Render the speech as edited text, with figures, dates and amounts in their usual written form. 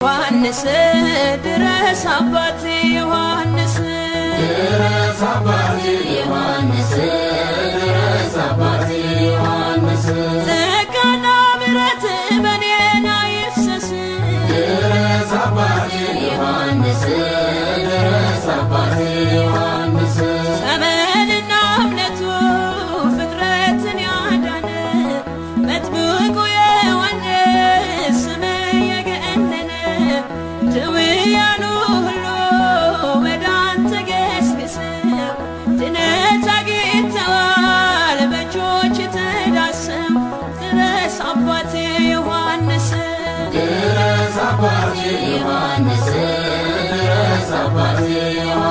ዮሐንስ ድረስ አባቴ ዮሐንስ፣ ድረስ አባቴ ዮሐንስ፣ ድረስ አባቴ ዮሐንስ፣ ጸጋና ምሕረት በኔ ላይ ይፍሰስ። ድረስ አባቴ ዮሐንስ፣ ድረስ አባቴ ዮሐንስ፣ ጸበልና እምነቱ ፍጥረትን ያዳነ መጥምቁ ዮሐንስ ስም የገነነ፣ ድውያኑ ሁሉ ወደ አንተ ገስግሰው ድነት አግኝተዋል በእጆች ተዳሰው። ድረስ አባቴ ዮሐንስ፣ ድረስ አባቴ ዮሐንስ፣ ድረስ አባቴ ዮሐንስ።